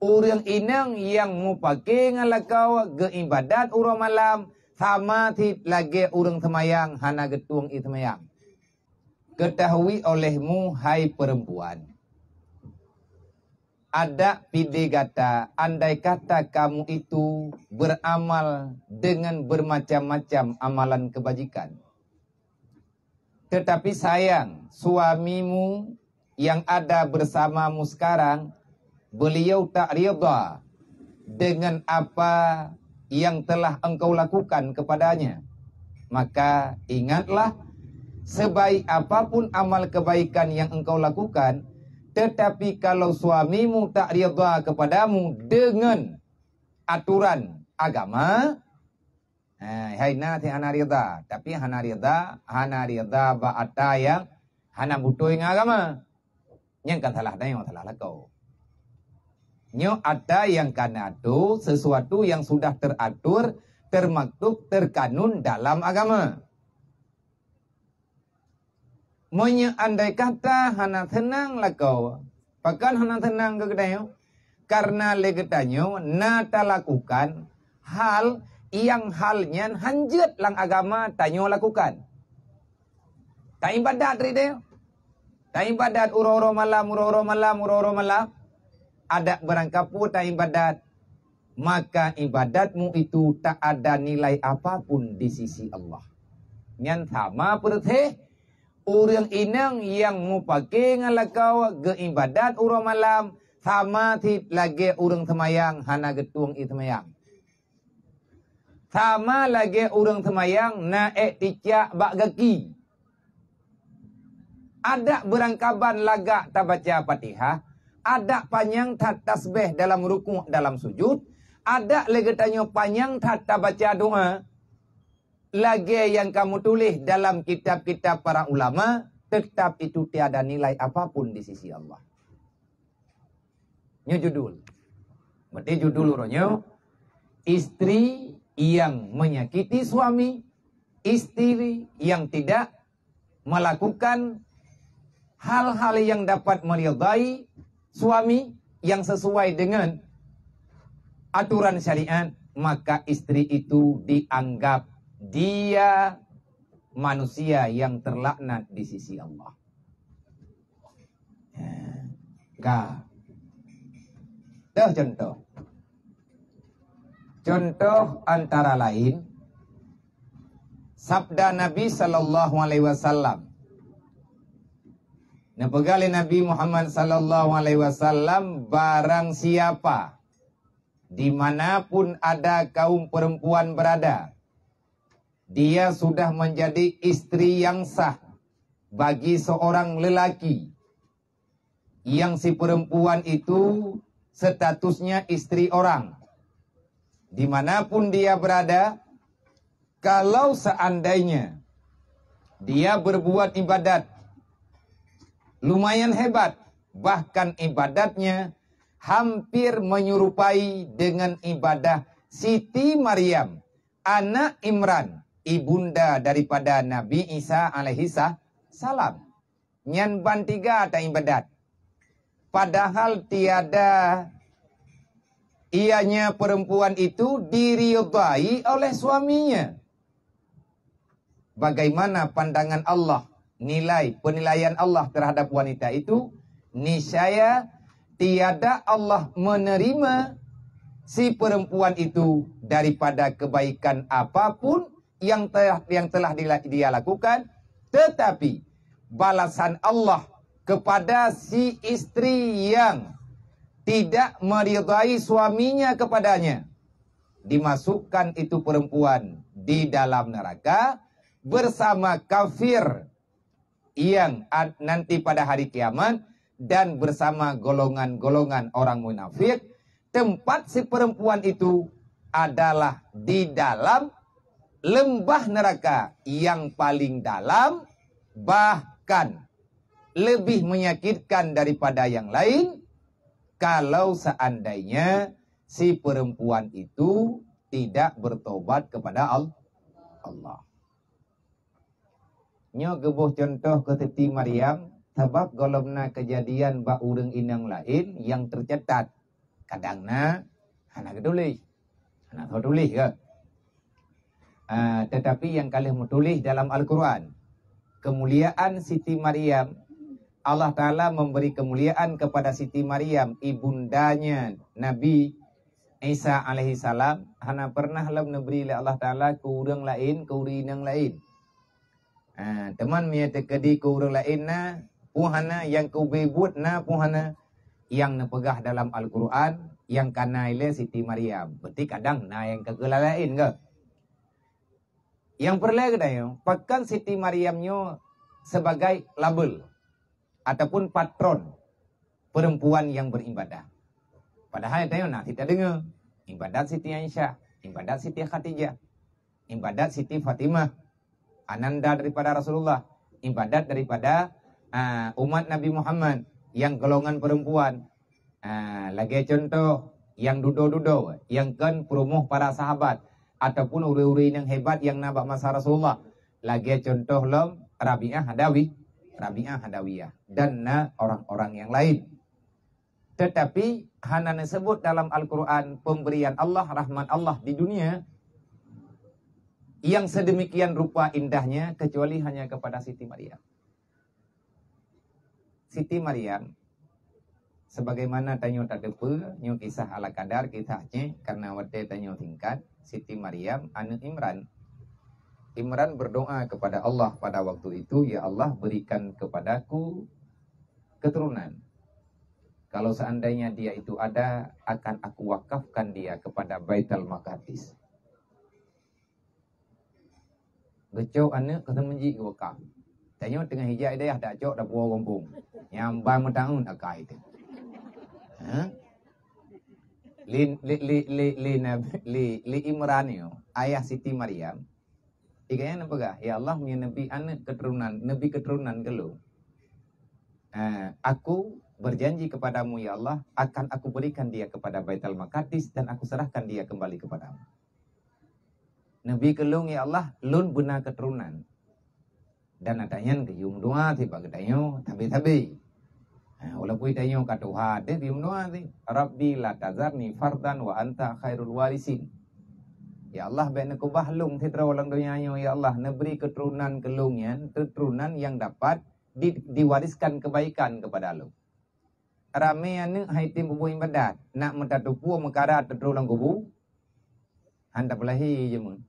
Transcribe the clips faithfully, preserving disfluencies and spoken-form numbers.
Ureuëng inong nyang mupake ngon lakoe geuibadat uroe malam sama cit lagée ureuëng seumayang hana geutueng ie seumayang. Ketahui olehmu, hai perempuan, adak pide gata, andai kata kamu itu beramal dengan bermacam-macam amalan kebajikan, tetapi sayang, suamimu yang ada bersamamu sekarang, beliau tak rida dengan apa yang telah engkau lakukan kepadanya. Maka ingatlah, sebaik apapun amal kebaikan yang engkau lakukan, tetapi kalau suamimu tak rida kepadamu dengan aturan agama, ha, hai na cit hana rida, tapi hana rida, hana rida bak ata nyang hana beutôi ngon agama. Nyan kan salah tanyoe, salah lakoe. Nyoe ata nyang ka na atur, sesuatu yang sudah teratur, termaktub, terkanun dalam agama. Meunyoe andai kata hana seunang lakoe, pakon hana seunang keu geutanyoe? Karena lé geutanyoe na talakukan hal nyang hal nyan hanjeuet lam agama tanyoe lakukan. Taibadat ri deh. Taibadat uroe-uroe malam, uroe-uroe malam, uroe-uroe malam. Adak barangkapeue taibadat, maka ibadatmu itu tak ada nilai apapun di sisi Allah. Nyan sama peureuséh ureuëng inong nyang mupake ngon lakoe geuibadat uroe malam sama cit lagée ureuëng seumayang hana geutueng ie seumayang. Sama lagée ureuëng seumayang na ék ticak bak gaki. Adak beurangkaban lagak tabaca Fatihah, adak panyang that tasbeh dalam rukuk dalam sujud, adak lé geutanyoe panyang that tabaca doa, lagée nyang ka meutuléh dalam kitab-kitab para ulama, teutap itu tiada nilai apapun di sisi Allah. Nyoe judul. Berarti judul uroe nyoe, istri yang menyakiti suami, istri yang tidak melakukan hal-hal yang dapat meridai suami yang sesuai dengan aturan syariat, maka istri itu dianggap dia manusia yang terlaknat di sisi Allah. Ka. Deuh contoh. Contoh antara lain, sabda Nabi sallallahu alaihi wasallam. Neupeugah lé Nabi Muhammad sallallahu alaihi wasallam, barang siapa di mana pun ada kaum perempuan berada, dia sudah menjadi istri yang sah bagi seorang lelaki yang si perempuan itu statusnya istri orang. Di mana pun dia berada, kalau seandainya dia berbuat ibadat lumayan hebat, bahkan ibadatnya hampir menyerupai dengan ibadah Siti Maryam, anak Imran, ibunda daripada Nabi Isa alaihi sa-, salam. Nyan ban tiga taibadat. Padahal tiada ianya perempuan itu diridai oleh suaminya. Bagaimana pandangan Allah, nilai, penilaian Allah terhadap wanita itu? Niscaya tiada Allah menerima si perempuan itu daripada kebaikan apapun yang telah, yang telah dila-, dia lakukan, tetapi balasan Allah kepada si istri yang tidak meridai suaminya kepadanya, dimasukkan itu perempuan di dalam neraka bersama kafir yang ad-, nanti pada hari kiamat dan bersama golongan-golongan orang munafik, tempat si perempuan itu adalah di dalam lembah neraka yang paling dalam, bahkan lebih menyakitkan daripada yang lain, kalau seandainya si perempuan itu tidak bertobat kepada Al-, Allah. Nyoe geuboh contoh keu Siti Maryam, sabab gohlom na keujadian bak ureuëng inong laén nyang teucatat. Kadang na hana geutuléh. Hana soe tuléh ke? Ah, tetapi nyang ka lheueh meutuléh dalam Al-Quran, kemuliaan Siti Maryam, Allah Taala memberi kemuliaan kepada Siti Maryam, ibundanya Nabi Isa alaihissalam, hana pernah lom neubri lé Allah Taala keu ureuëng laén, keu ureuëng inong laén. Ha, teuma meunyoe teukeudi keu ureuëng laén na, peue hana, nyang keu ubé buet na, peue hana, nyang neupeugah dalam Al-Quran, nyang ka na ilée Siti Maryam. Berarti kadang na nyang ka geulalaién ke? Nyang peureulée geutanyoe, pakon Siti Maryam nyoe sebagai label ataupun patron perempuan yang beribadah. Padahai tanyoe na cit tadeungoe, ibadat Siti Aisyah, ibadat Siti Khadijah, ibadat Siti Fatimah, ananda daripada Rasulullah, ibadat daripada, ah, umat Nabi Muhammad yang golongan perempuan. Ah, lagée contoh nyang dudoe-dudoe, nyang kon peurumoh para sahabat ataupun ureuëng-ureuëng nyang hebat nyang na bak masa Rasulullah. Lagée contoh lom Rabi'ah Adawi, Rabi'ah Adawiyah, dan na orang-orang yang lain. Tetapi hana neuseubut dalam Al-Quran pemberian Allah, rahmat Allah di dunia yang sedemikian rupa indahnya kecuali hanya kepada Siti Maryam. Siti Maryam, sebagaimana tanyoe tateupeue, nyoe kisah ala kadar, kisah Aceh, karena watée tanyoe singkat, Siti Maryam aneuëk Imran. Imran berdoa kepada Allah pada waktu itu, "Ya Allah, berikan kepadaku keturunan. Kalau seandainya dia itu ada, akan aku wakafkan dia kepada Baitul Maqdis." Geucok aneuëk keu seumeujik geuwakaf. Tanyoe teungoh hijak i dayah, tak cok dapur gampông. Nyang ban meutaun akai teuh. Ha? Li, li, li, li, li, Nabi- li, li Imran nyoe, ayah Siti Maryam, igaya neupeugah, "Ya Allah, meunyoe neubi aneuëk keuturonan, neubi keuturonan keu lôn, eh, aku berjanji kepadamu, ya Allah, akan aku berikan dia kepada Baitul Maqdis dan aku serahkan dia kembali kepadamu." Neubi keu lôn, ya Allah, lôn beuna keuturonan. Dan ata nyan geuyue meudoa sibak geutanyoe sabe-sabe. Ha, walaupun tanyoe ka tuha teuh geuyue meudoa sih, "Rabbi la tazarni fardan wa anta khairul warisin." Ya Allah, bék neukeubah lôn sidroe lam donya nyoe, ya Allah, neubri keuturonan keu lôn nyan, keuturonan nyang dapat di, diwariskan kebaikan kepada lôn. Ramé aneuëk hai tem peubuet iébadat, nak meutateupeue meukara teutrok lam kubu, han tapeulahi jeumeuet.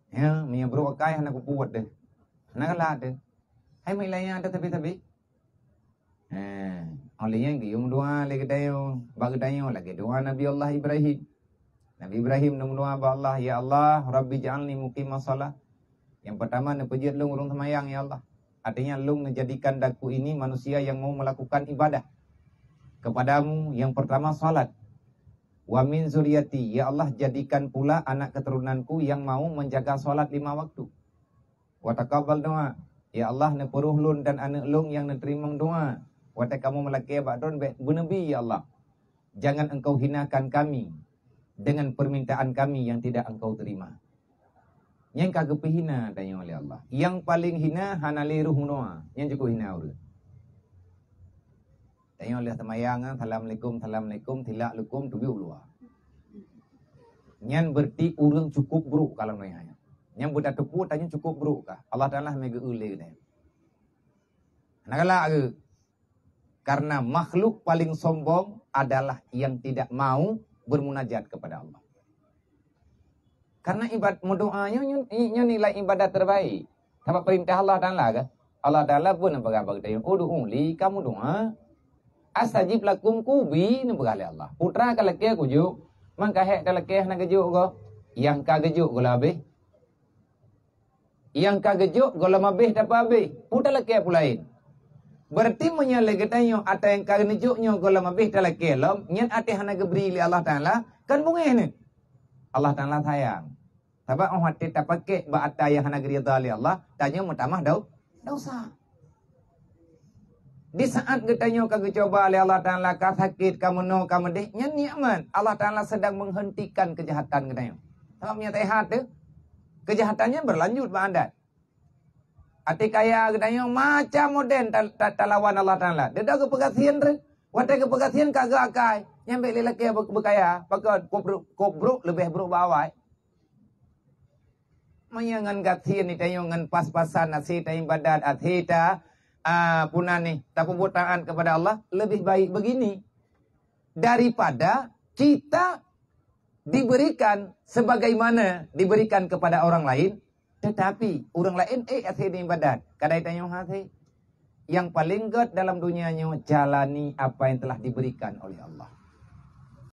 Ya, meunyoe brok akai hana kupuet deh. Hana galak deh. Hai meuilayan ata sabe-sabe. Ha, oleh nyan geuyue meudoa lé geutanyoe, bak geutanyoe lagée doa Nabi Allah Ibrahim. Nabi Ibrahim neumeudoa bak Allah, "Ya Allah, Rabbi ja'alni muqimas shalah." Yang pertama, neupeujeuet lôn ureuëng seumayang, ya Allah. Artinya, lôn neujadikan daku ini manusia yang mau melakukan ibadah kepadamu, yang pertama salat. "Wa min zuriyati," ya Allah, jadikan pula anak keturunanku yang mau menjaga salat lima waktu. "Wa taqabbal doa," ya Allah, neupeuruh lôn dan aneuëk lôn nyang neuteurimong doa. Watée kamoe meulakée bak droe bék beuneubri, ya Allah. Jangan Engkau hinakan kami dengan permintaan kami yang tidak Engkau terima. Nyang ka geupeuhina tanyoe lé Allah. Nyang paleng hina hana lé roh meudoa. Nyang cukup hina ureuëng. Tanyoe lheueh seumayang, "Assalamualaikum, assalamualaikum," tilak lukôm tubiek luwa. Nyan berarti ureuëng cukup brok ka lam donya nyoe. Nyang beutateupeue tanyoe cukup brok ka. Allah Taala mé geu-eu lé geutanyoe. Hana galak geu. Karena makhluk paling sombong adalah yang tidak mau bermunajat kepada Allah. Karena ibad-, meudoa nyoe, nyoe, nyoe nilai ibadat terbaik. Sabab perintah Allah Taala kan? Allah Taala pun neupeugah bak geutanyoe, "Ud'uni," kamu doa. "Astajib lakum," kubi neupeugah lé Allah. Peue teuma ka lakée kujok, mangka hék talakée hana geujok goe. Nyang ka geujok goe lam abéh. Nyang ka geujok gohlom abéh tapeuabéh, peue talakée peue laén. Berarti meunyoe lé geutanyoe ata nyang ka neujok nyoe gohlom abéh talakée lom, nyan até hana geubri lé Allah Taala, kan beungéh nyan. Allah Taala sayang. Sabab óh watée tapakék bak ata nyang hana geuridha lé Allah, tanyoe meutamah dau-, desya. Di saat geutanyoe ka geucuba lé Allah Taala, ka sakét, ka meunoe, ka meudeh, nyan nikmat. Allah Taala sedang menghentikan kejahatan geutanyoe. Sabab meunyoe tasehat teuh, kejahatan nyan berlanjut bak adat. Até kaya geutanyoe macam model ta-, ta-, talawan Allah Taala. Deungon geupeugah sien teuh. Watée geupeugasien ka geuakai, nyang bék lé lakée beu-, beukaya, pakon kop brok, kop brok leubeh brok bak awai. Meunyoe ngon gasien tanyoe ngon pas-pasan até ta ibadat, até ta, ah, puna nih, tapeubuet taat kepada Allah, lebih baik begini daripada kita diberikan sebagaimana diberikan kepada orang lain, tetapi ureuëng laén ék até ibadat, kadai tanyoe hase. Nyang paleng gét dalam dunia nyoe jalani apa yang telah diberikan oleh Allah.